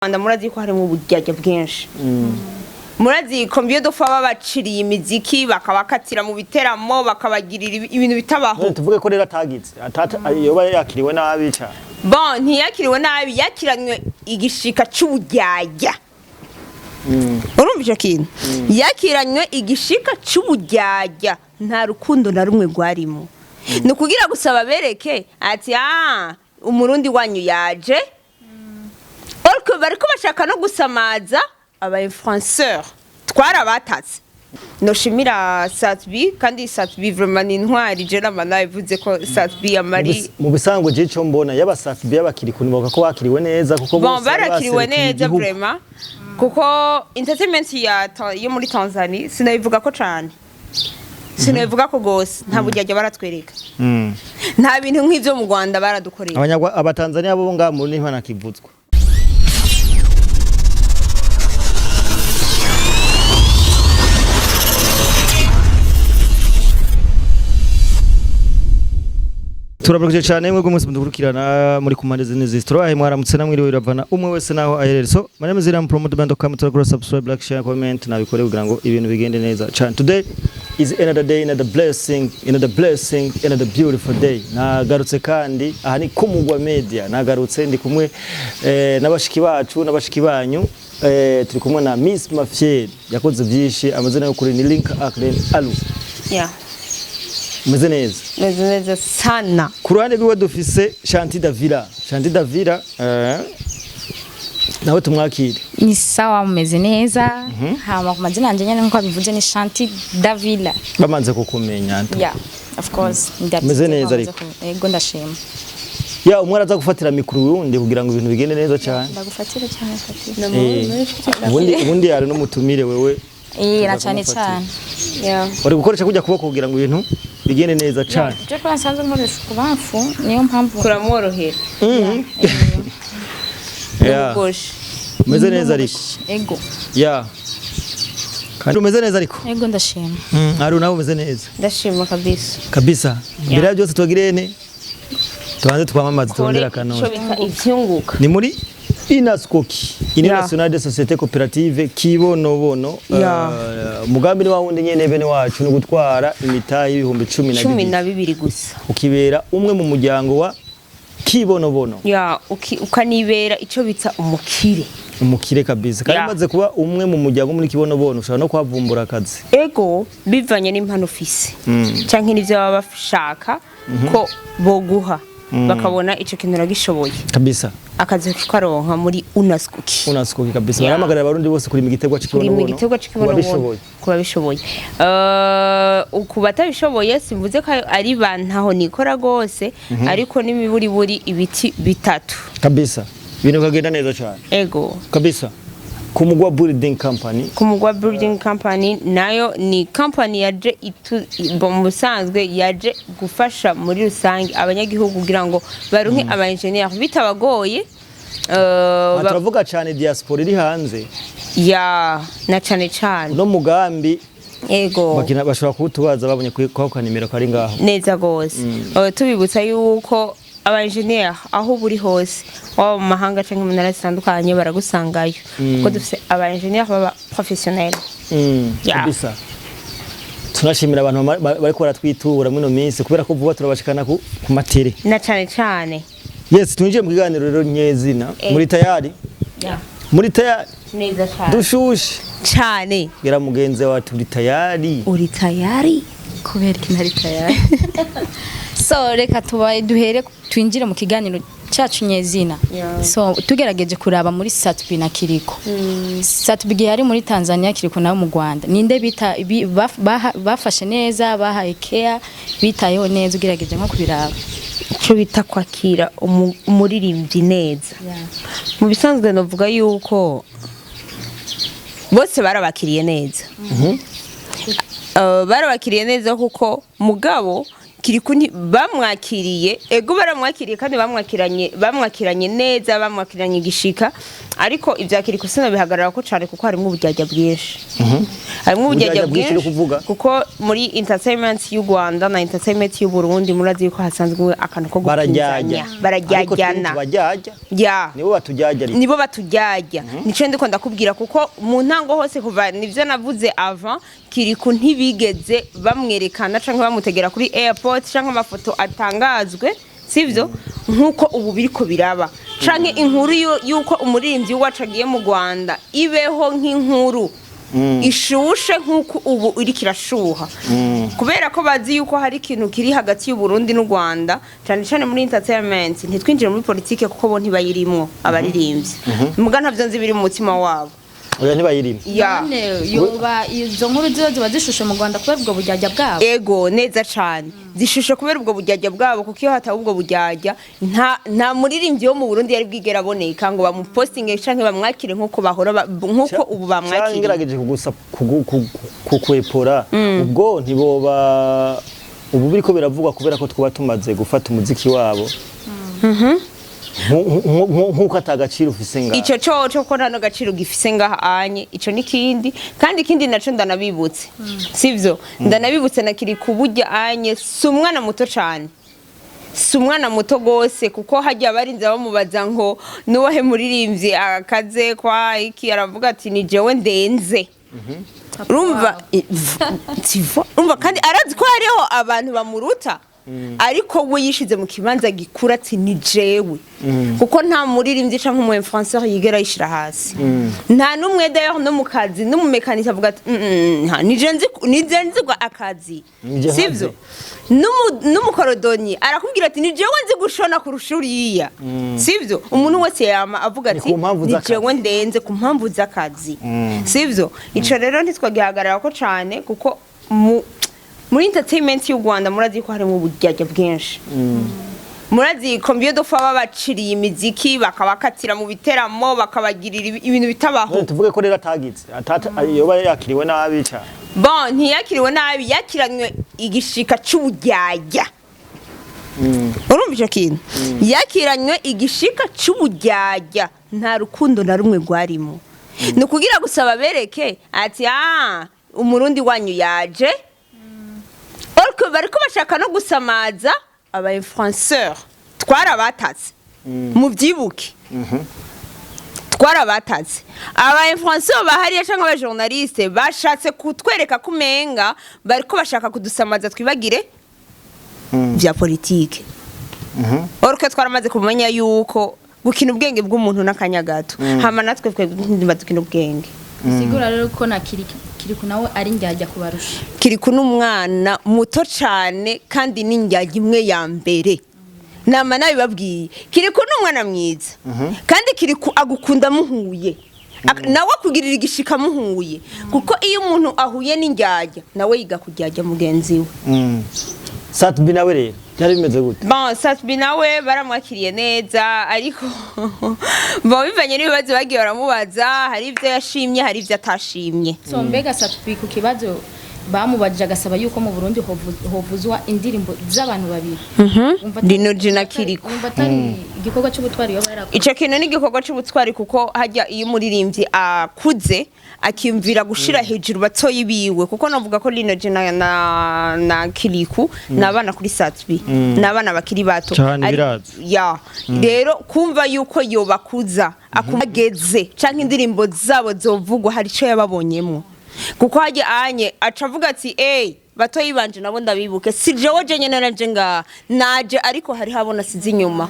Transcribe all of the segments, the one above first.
Rwanda murazi ko harimo uburyarya bwinshi. Murazi combien de fois babaciriye imiziki, bakabakatira mu biteramo, bakabagirira ibintu bitabaho. None tuvuge ko rero atagize yoba yakiriwe nabi cyane? Bon, ntiyakiriwe nabi, yakiranywe igishika c'uburyarya. Urumva ico kintu? Yakiranywe igishika c'uburyarya, nta rukundo na rumwe rwarimo. Ni ukugira gusa babereke ati: "Ah, umurundi wanyu yaje." Ariko bariko bashaka no gusamaza aba influenceur twarabatatse. Noshimira Sat-B, kandi Sat-B vraiment ni intwari. Je nama nabivuze ko Sat-B amari Mu bisanzwe je ico mbona, yaba Sat-B, y'abakiri kunibuka ko bakiriwe neza, kuko Bon, bose bari barakiriwe baserukiye neza. igihugu. Vraiment, kuko entertainment yo muri Tanzania sinabivuga ko cane, sinabivuga ko gose, nta buryarya baratwereka, nta bintu nk'ivyo mu Rwanda baradukoreye. Abanyarwa, abatanzania bo ngaha mu ntibanakivutswa. Turabarakije cyane mwebwe mwese mudukurikirana muri ku mpande zine z'isi. Turabahaye mwaramutse namwiriwe, biravana umwe wese naho aherereye. So my name is Iram Promote Band come to subscribe, like, share, comment, nabikore kugira ngo ibintu bigende neza cyane. Today is another day, another blessing, another blessing, another beautiful day. Nagarutse kandi aha ni Kumugwa Media. Nagarutse ndi kumwe n'abashiki bacu n'abashiki banyu. Turi kumwe na Miss Mafiel yakoze byinshi. Amazina yo kuri ni Link Aklen Alu. Yeah. Umeze neza? Meze neza sana. Ku ruhande rwiwe dufise Shanti Davila. Shanti Davila, nawe tumwakire. Ni sawa, mumeze neza. Hama ku mazina yanjye nyene nkuko abivuze ni Shanti Davila. Bamaze kukumenya. Yeah, of course. Meze neza ariko? Yego, ndashima. Ya, umwe araza gufatira mikoro uwundi kugira ngo ibintu bigende neza cyane. Ndagufatira cyane, fatira. Ubundi yari n'umutumire wewe. Na cyane cyane. Yeah. Wari gukoresha kujya kuboko kugira ngo ibintu bigende neza cyane. Je ko nsanzwe nkoresha ukubamfu, niyo mpamvu. Kuramworohera. Yeah. N'ubugoshe. Umeze neza ariko? Ego. Ya, kandi umeze neza ariko? Ego, ndashima. Ari nawe umeze neza? Ndashima kabisa. Kabisa. Mbere ya byose tubagirene, tubanze twamamaze, Kore tubongere ico akanoti. bita ivyunguka. Ni muri Inascoki, Union Yeah. Nationale des Sociétés Coopératives Kibonobono. Yeah. Umugambi ni wa wundi nyene, bene wacu, ni gutwara imitahe y'ibihumbi cumi na cumi bibiri na bibiri gusa, ukibera umwe mu muryango wa Kibonobono. Ya, ukanibera ico bita umukire. Umukire kabisa. Kandi Yeah. umaze kuba umwe mu muryango muri Kibonobono, ushobora no kuhavumbura akazi. Ego, bivanye n'impano ufise canke n'ivyo baba bashaka ko boguha, bakabona ico kintu uragishoboye, Kabisa. akazi karonka muri Unaskuki. Unascoki kabisa. Yeah. Barahamagarira abarundi bose kurima igiterwa Kurima c'Ikibonobono. igiterwa c'Ikibonobono. Kubabishoboye. Kubabishoboye. Ku batabishoboye, simvuze ko ari bantaho nikora gose, ariko n'imiburiburi ibiti bitatu. Kabisa, ibintu bikagenda neza cyane. Ego. Kabisa, ku Mugwa Building Company. Ku Mugwa Building Company nayo ni company yaje bo mu busanzwe yaje gufasha muri rusange abanyagihugu kugira ngo baronke aba engineer bitabagoye. Aha turavuga cyane diaspora iri hanze. Ya, na cane cane. Uno mugambi Ego. bakina bashobora kuwutubaza babonye kuri kwa nimero kari ngaho. Neza gose. Tubibutsa yuko aba engineer aho buri hose, waba mu mahanga canke mu ntara zitandukanye, baragusangayo, kuko dufise aba engineer baba professionnel. Yeah. Kabisa, tunashimira abantu bariko baratwitura muri ino minsi, kubera ko vuba turabashikana ku matere. Na cane cane. Yes, twinjiye mu kiganiro rero nyezina. Muri tayari? Yeah. Muri tayari? Neza cane. Dushushe. Cane. Gera mugenzi wawe, turi tayari. Uri tayari? Kubera iki ntari tayari? So reka tubaye duhere twinjire mu kiganiro cyacu nyezina. Yeah. So tugerageje kuraba muri Sat-B na Kiriko, Sat-B igihe ari muri Tanzania, Kiriko nawe mu Rwanda, ninde bita bafashe neza, bahaye care, bitayeho neza, ugerageje nko kubiraba? Icyo bita kwakira umuririmbyi neza, mu bisanzwe navuga yuko bose barabakiriye neza. Barabakiriye neza, kuko mugabo Kiriku bamwakiriye, ego baramwakiriye, kandi bamwakiranye neza, bamwakiranye igishika. Ariko ibya Kiriku sinabihagarara ko cane, kuko harimo uburyarya bwinshi, harimo uburyarya Uburyarya bwinshi bwinshi. uri kuvuga? Kuko muri entertainment y'u Rwanda na entertainment y'u Burundi, murazi yuko hasanzwe akantu ko Barajyajya. gupinzanya. Ariko twe Barajyajyana. ntitubajyajya. Ya. Nibo batujyajya ariko. Nibo batujyajya, nico ndiko ndakubwira, kuko mu ntango hose, kuva nivyo navuze avant, Kiriku ntibigeze bamwerekana canke bamutegera kuri airport, canke amafoto atangazwe, sivyo? Nkuko ubu biriko biraba, canke inkuru yuko umuririmbyi wacu agiye mu Rwanda ibeho nk'inkuru ishushe nk'uko ubu iriko irashuha, kubera ko bazi yuko hari ikintu kiri hagati y'u Burundi n'u Rwanda, cyane cyane muri entertainment. Ntitwinjire muri politike kuko bo ntibayirimwo abaririmbyi, muga ntavyo nzi biri mu mutima wabo. Oya, ntibayirimo. Ya. None yoba izo nkuru ziba zishushe mu Rwanda kubera ubwo buryarya bwabo? Ego, neza cane, zishushe kubera ubwo buryarya bwabo, kuko iyo hataba ubwo buryarya, nta muririmbyi wo mu Burundi yari bwigera aboneka ngo bamupostinge canke bamwakire nkuko bahora nkuko ubu Canke bamwakiriye. Ngerageje kugusa kukwepora, ubwo ntiboba ubu biriko biravugwa kubera ko twaba tumaze gufata umuziki wabo nkuko atagaciro ufise ngaha. Ico coco ko nta n'agaciro gifise ngaha anye, ico n'ikindi. Kandi ikindi naco, ndanabibutse, sivyo? Ndanabibutse na kiri kuburya anye si umwana muto cane, si umwana muto gose, kuko hajya barinze bamubaza ngo nuwahe muririmbyi akaze kwa iki, aravuga ati ni jewe ndenze. Urumva, urumva, kandi arazi ko hariho abantu bamuruta, ariko we yishize mu kibanza gikura ati ni jewe, kuko nta muririmbyi canke umu influenceur yigera yishira hasi, nta n'umwe. D'ailleurs no mu kazi, n'umumekanisi avuga ati "Ni je nzi akazi." Ni je. Sivyo? N'umukorodonyi arakubwira ati ni jewe nzi gushona kurusha uriya, sivyo? Umuntu wese yama avuga Ni ati ku mpamvu ni z'akazi. jewe ndenze, ku mpamvu z'akazi, sivyo? Ico rero ntitwagihagarara ko cane, kuko muri entertainment y'u Rwanda murazi ko harimo uburyarya bwinshi. Murazi combien de fois babaciriye imiziki, bakabakatira mu biteramo, bakabagirira ibintu bitabaho. None tuvuge ko rero atagize yoba yakiriwe nabi cyane? Bon, ntiyakiriwe nabi, yakiranywe igishika c'uburyarya. Urumva ico kintu? Yakiranywe igishika c'uburyarya, nta rukundo na rumwe rwarimo. Ni ukugira gusa babereke ati ah, umurundi wanyu yaje. Ariko bariko bashaka no gusamaza aba influenceur. Twarabatatse, mubyibuke, twarabatatse aba influenceur bahariye canke aba journaliste bashatse kutwereka ko umenga bariko bashaka kudusamaza twibagire vya politike. Orke twaramaze kumenya yuko gukina ubwenge bw'umuntu n'akanya gato, hama natwe twe ntibadukina ubwenge. Bisigura rero ko na Kiriku nawe ari njyajya kubarusha. Kiriku n'umwana muto cane, kandi n'indyarya imwe ya mbere. Nama nabibabwiye, Kiriku n'umwana mwiza, kandi Kiriku agukunda muhuye. Nawe akugirira igishika muhuye, kuko iyo umuntu ahuye n'indyarya, nawe yiga kuryarya mugenzi we. Sat-B nawe rero byari bimeze gute? Bon, Sat-B nawe baramwakiriye neza, ariko bon, bivanye n'ibibazo bagiye baramubaza, hari ibyo yashimye, hari ibyo atashimye. So mbega Sat-B, ku kibazo bamubajije agasaba yuko mu Burundi hovuzwa indirimbo z'abantu babiri, Wumva Lino G na Kiriku. Wumva atari igikorwa cy'ubutwari yoba yarakoze? Ico kintu ni igikorwa c'ubutwari, kuko hajya iyo umuririmbyi akuze akiyumvira gushira hejuru batoyi biwe, kuko navuga ko Lino G na Kiriku ni abana kuri Sat-B, ni abana bakiri bato. Cane, birazi. Ya, rero kumva yuko yobakuza akumageze canke indirimbo zabo zovugwa, hari ico yababonyemwo, kuko hajya anye aca avuga ati ey, batoyi banje nabo ndabibuke, si jewe je nyene naje ngaha naje, ariko hari habona size inyuma,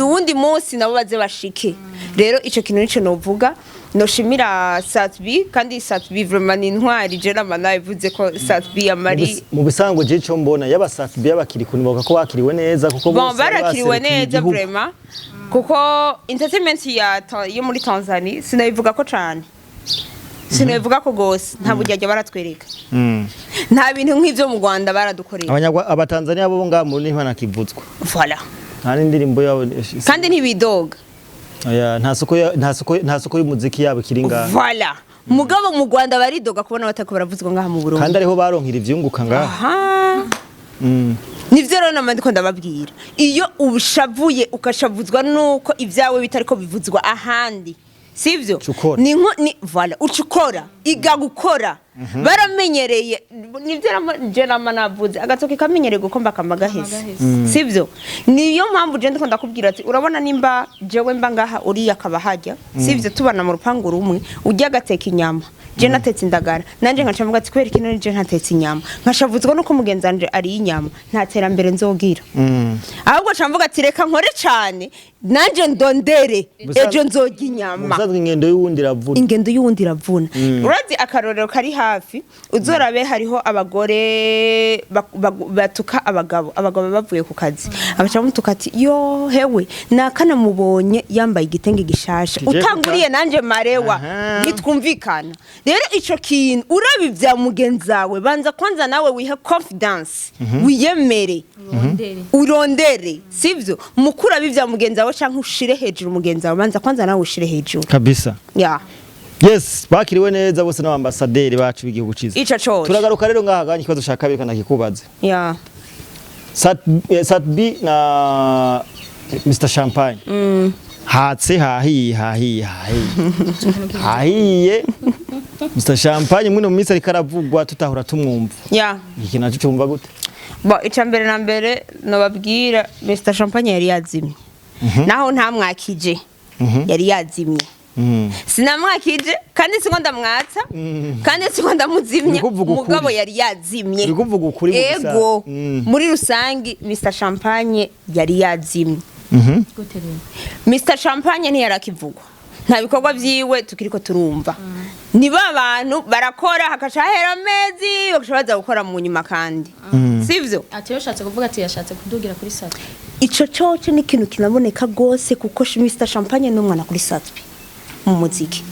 uwundi munsi nabo baze bashike. Rero ico kintu nico novuga noshimira Sat-B. Kandi Sat-B vraiment ni intwari. Je nama nabivuze ko Sat-B amari Mu bisanzwe je ico mbona, yaba Sat-B, yaba Kiriku, nibuka ko bakiriwe neza, kuko Bon, bose bari barakiriwe baserukiye neza. igihugu. Vraiment, kuko entertainment yo muri Tanzania sinabivuga ko cane, sinabivuga ko gose, nta buryarya baratwereka, nta bintu nk'ivyo mu Rwanda baradukorera. Abatanzania bo ngaha mu ntibanakivutswa. Voilà. Nta n'indirimbo yabo. Kandi ntibidoga. Oya, nta soko y'umuziki yabo ikiri ngaha. Voilà. Mugabo mu Rwanda baridoga kubona batako baravuzwa ngaha mu Burundi. Kandi ariho baronkera ivyunguka ngaha. Aha. Nivyo rero nama ndiko ndababwira: iyo ubushavuye, ukashavuzwa nuko ibyawe bitariko bivuzwa ahandi, sivyo? Uca ukora. Ni nko ni voilà, uca ukora, iga gukora. Baramenyereye, nivyo je nama navuze, agatoki kamenyereye gukomba kama gahese, sivyo? Niyo mpamvu je ndiko ndakubwira ati urabona, nimba jewe mba ngaha, uriya akaba hajya, sivyo? Tubana mu rupangu rumwe, ujya agateka inyama, je natetse indagara, nanje nkaca mvuga ati kubera iki none je ntatetse inyama, nkashavuzwa nuko mugenzi wanje ariye inyama? Nta terambere nzogira. Ahubwo nca mvuga ati reka nkore cane, nanje ndondere, ejo nzorya inyama. Musanzwe ingendo y'uwundi iravuna. Ingendo y'uwundi iravuna. Urazi akarorero kari hafi, uzorabe hariho abagore batuka abagabo, abagabo bavuye ku kazi, abaca bamutuka ati yo hewe nakanamubonye yambaye igitenge gishasha, Kigiye utanguriye nanje marewa. Nitwumvikana rero ico kintu, uraba ibya mugenzi wawe, banza kwanza nawe wihe confidence, wiyemere, urondere, sivyo? Mukura bivya mugenzi wawe canke ushire hejuru mugenzi wawe, banza kwanza nawe ushire hejuru. Kabisa. Ya. Yes, bakiriwe neza bose n'abambasaderi bacu b'igihugu ciza. Ico coco. Turagaruka rero ngaha ganya ikibazo ca kabiri kana kikubaze. Ya. Sat B na Mr Champagne. Hatse hahiye, hahiye, hahiye. Hahiye. Mr Champagne mwino mu minsi ariko aravugwa, tutahora tumwumva. Ya. Iki naco cyumva gute? Bo, ica mbere na mbere nobabwira, Mr Champagne yari yazimye, naho ntamwakije, yari yazimye. Sinamwakije kandi singo ndamwatsa kandi singo ndamuzimya. Uri kuvuga ukuri. Mugabo yari yazimye. Uri kuvuga ukuri mu Ego. bisanzwe. Muri rusangi Mr Champagne yari yazimye. Mr Champagne ntiyarakivugwa, nta bikorwa vyiwe tukiriko turumva. Nibo abantu barakora, hakaca hahera amezi, bagaca baza gukora mu nyuma kandi, sivyo? Ati yashatse kuvuga ati yashatse kudugira kuri Sat. Ico coco ni ikintu kinaboneka gose, kuko Mr Champagne ni umwana kuri Sat-B mu muziki.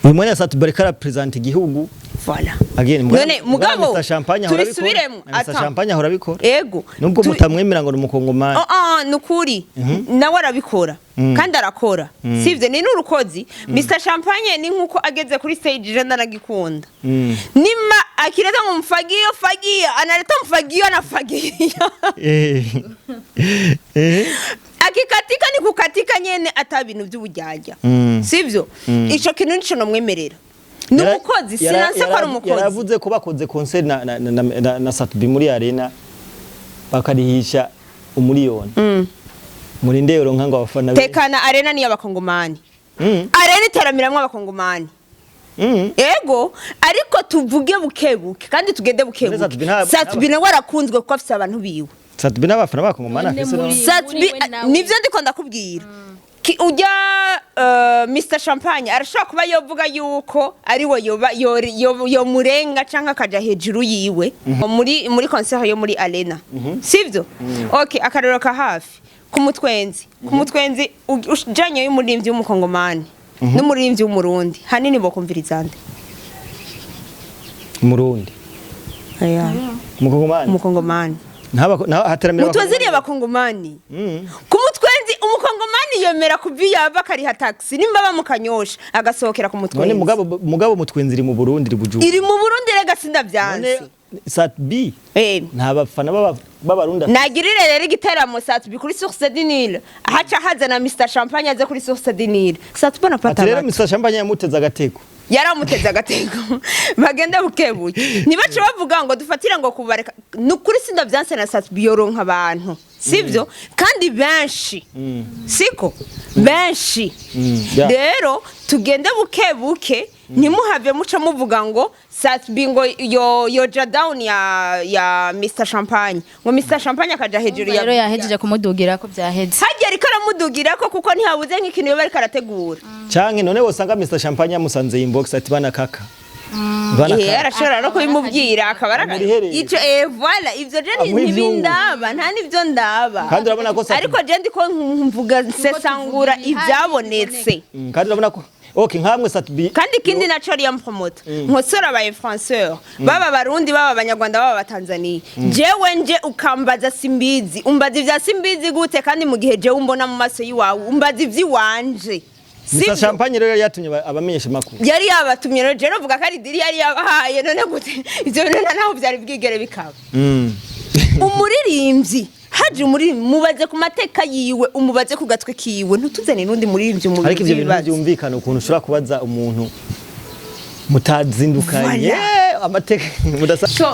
Uyu mwanya Sat B ariko arapresenta igihugu. Voilà. Again, None mugabo Mr Champagne ahora abikora. turisubiremo. Mr Attends. Champagne ahora abikora. Ego. Nubwo mutamwemera ngo ni umukongomani. Oh, oh, nukuri nawe arabikora kandi arakora, sivyo? Ni n'urukozi. Mr Champagne ni nkuko ageze kuri stage, je ndaragikunda. Nima akileta ngo mfagio fagio, analeta mfagio, anafagia. Akikatika ni kukatika nyene, ata bintu by'ubujyajya. Sivyo? Ico kintu nico nomwemerera, ni umukozi. Sinanse ko ari umukozi. Yaravuze ko bakoze concert na Sat-B muri arena, bakarihisha umuriyoni. Murinde yoronka ngo abafana be. Tekana, arena ni y'abakongomani. Arena iteramiramwo abakongomani. Ego, ariko tuvuge buke buke kandi tugende buke None buke. Sat-B Sat-B nawe arakunzwe kuko afise abantu biwe. Sat-B n'abafana b'abakongomani None afise no. Sat-B muri we nawe. Nivyo ndiko ndakubwira. Ujya Mr Champagne arashobora kuba yovuga yuko ari we yoba yomurenga canke akaja hejuru yiwe muri concert yo muri arena, sivyo? Okay, akarero ka hafi, ku mutwenzi ujanye y'umuririmbyi w'umukongomani n'umuririmbyi w'umurundi, hanini bokumviriza nde? Murundi. Aya. Umukongomani. Umukongomani. Ntaba hateramira. Mutwenzi ni abakongomani. Ku mutwenzi umukongomani yemera kuva iyo ava akariha taxi, nimba bamukanyosha agasohokera ku None mutwenzi. mugabo mutwenzi iri mu Burundi, iri Bujumbura. Iri mu Burundi rega, sindavyanse. None Sat-B nta bafana b'abarundi afise. Nagirire rero igiteramo Sat-B kuri Source du Nil, ahaca haza na Mr Champagne aze kuri Source du Nil. Sat-B na Ati pata rero Mr Champagne yamuteze agateko. Yaramuteze agatego. Bagenda bukebuke, ntibace bavuga ngo dufatire ngo kubareka. Ni ukuri sindavyanse, na Sat-B yoronka abantu, sivyo? Kandi benshi, siko benshi. Rero tugende buke buke, ntimuhave muca muvuga ngo Sat-B ngo yo yoja down ya Mr Champagne, ngo Mr Champagne akaja hejuru ya Rero yahejeje kumudugira ko byaheze. Hagiye ariko aramudugira ko, kuko ntihabuze nk'ikintu yoba ariko arategura. Canke none wosanga Mr Champagne yamusanze inbox ati bana kaka. Bana kaka. Arashobora no kubimubwira akaba Amuriherere. ico, voilà, ivyo je Amuha ivyungu. ntibindaba, nta nivyo ndaba. Kandi urabona ko Ariko je ndiko mvuga nsesangura ivyabonetse. Kandi urabona ko okay nkamwe Sat-B Kandi ikindi naco, riya promoter nkosora aba influenceur, baba barundi, baba abanyarwanda, baba abatanzania, jewe nje ukambaza Simbizi, umbaza ivya Simbizi gute kandi mu gihe jewe umbona mu maso yiwawe, umbaza ivy'iwanje? Mr Sivyo? Champagne rero yari yatumye abamenyesha makuru. Yari yabatumye rero, jewe novuga ko ari deal yari yabahaye. None gute ivyo bintu nta naho vyari bwigere bikaba? Umuririmbyi haje, umuririmbyi mubaze ku mateka yiwe, umubaze ku gatwe kiwe, ntutuzane n'undi muririmbyi mu Ariko ivyo bintu bibazo. byumvikana ukuntu ushobora kubaza umuntu mutazindukanye Voilà. amateka mudasa. So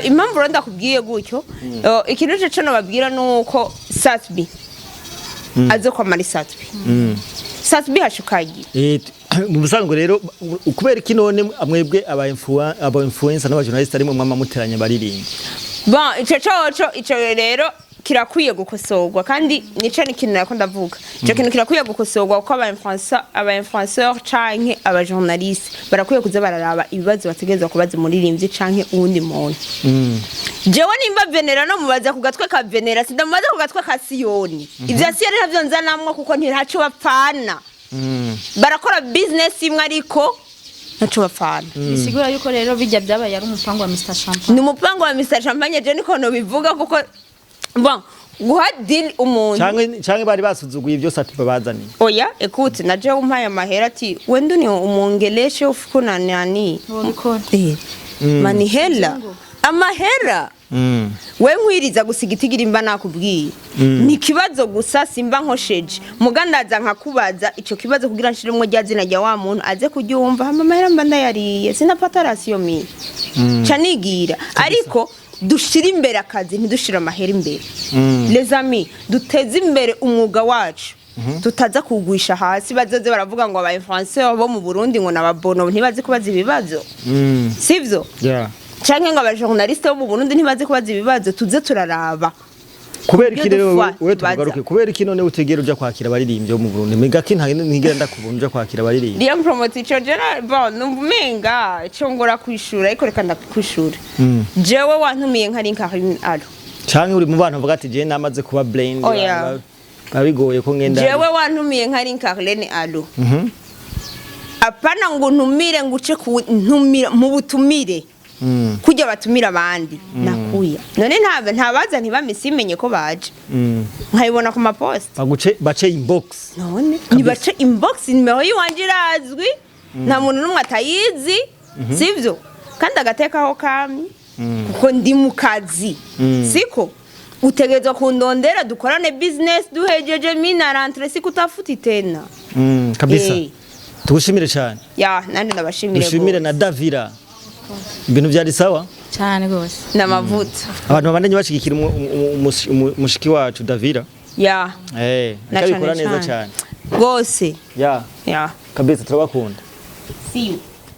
impamvu rero ndakubwiye gutyo, ikintu cyo nababwira ni uko Sat-B aze kwamara Sat-B, Sat-B hashukagiye. Mu busanzwe rero, kubera iki none mwebwe aba influencer n'aba journalist arimo mwama muteranya baririmbyi? Bon, ico coco, ico rero kirakwiye gukosorwa, kandi nico ni ikintu nako ndavuga, ico kintu kirakwiye gukosorwa, kuko aba influenceur canke aba journaliste barakwiye kuza bararaba ibibazo bategerezwa kubaza umuririmbyi canke uwundi muntu. Jewe nimba Venera no mubaza ku gatwe ka Venera, sindamubaza ku gatwe ka Siyoni. Ivya Siyoni ntavyo nzanamwo, kuko ntaco bapfana. Barakora business imwe, ariko ntaco bapfana. Bisigura yuko rero bijya byabaye ari umupango wa Mr Champagne. Ni umupango wa Mr Champagne, je niko nobivuga, kuko bon, guha deal umuntu Canke bari basuzuguye ibyo Sat-B bazaniye. Oya, écoute, na jewe umpaye amahera ati wende ni umwongeleshe ufukuna nani. Wobikora. Manihela, amahera we nkwiriza gusa igitigira imba nakubwiye ni ikibazo gusa, simba nkosheje muga ndaza nkakubaza ico kibazo kugira nshiremwo rya zina rya wa muntu aze kuryumva, hama amahera mba ndayariye, sinapata ration mille ca nigira. Ariko dushire imbere akazi, ntidushire amahera imbere. Les amis, duteze imbere umwuga wacu, tutaza kuwugwisha hasi. Bazoze baravuga ngo aba influenceur bo mu Burundi ngo nababono ntibazi kubaza ibibazo, sivyo? Yeah. Canke ngo abajournaliste bo mu Burundi ntibazi kubaza ibibazo. Tuze turaraba. Kubera iki Iyo rero dufwa wewe tubaza. Tugaruke, kubera iki none utegera uja kwakira abaririmbyi bo mu Burundi? Mega ki ntigera ndakubona uja kwakira abaririmbyi. Liam Promote, ico jera bon, numva umenga ico ngora kwishura, ariko reka ndakwishura. Jewe wantumiye nka Link Alo. Canke uri mu bantu bavuga ati je namaze kuba blind? Oya. Biba bigoye ko ngenda. Jewe wantumiye nka Link Alo, apana ngo ntumire ngo uce ku ntumira mu butumire kujya batumira abandi nakuya. None ntabaza ntibamese imenye ko baje, nkayibona ku maposte. Baguce bace inbox. None nibace inbox, nimero yiwanje irazwi, nta muntu n'umwe atayizi, sivyo? Kandi agatekaho kamwe, kuko ndi mu kazi, siko utegerezwa kundondera dukorane business, duhejeje mina rentre sikutafuti tena. Kabisa. Tugushimire cyane. Ya, nandi ndabashimire. Dushimire gose. Na Davira, ibintu byari sawa. Cyane rwose. N'amavuta. Abantu babandanye bashigikira umushiki wacu Davira. Ya. Na akabikora cane neza cane. cyane. Rwose. Ya. Ya. Kabisa, turabakunda. See you.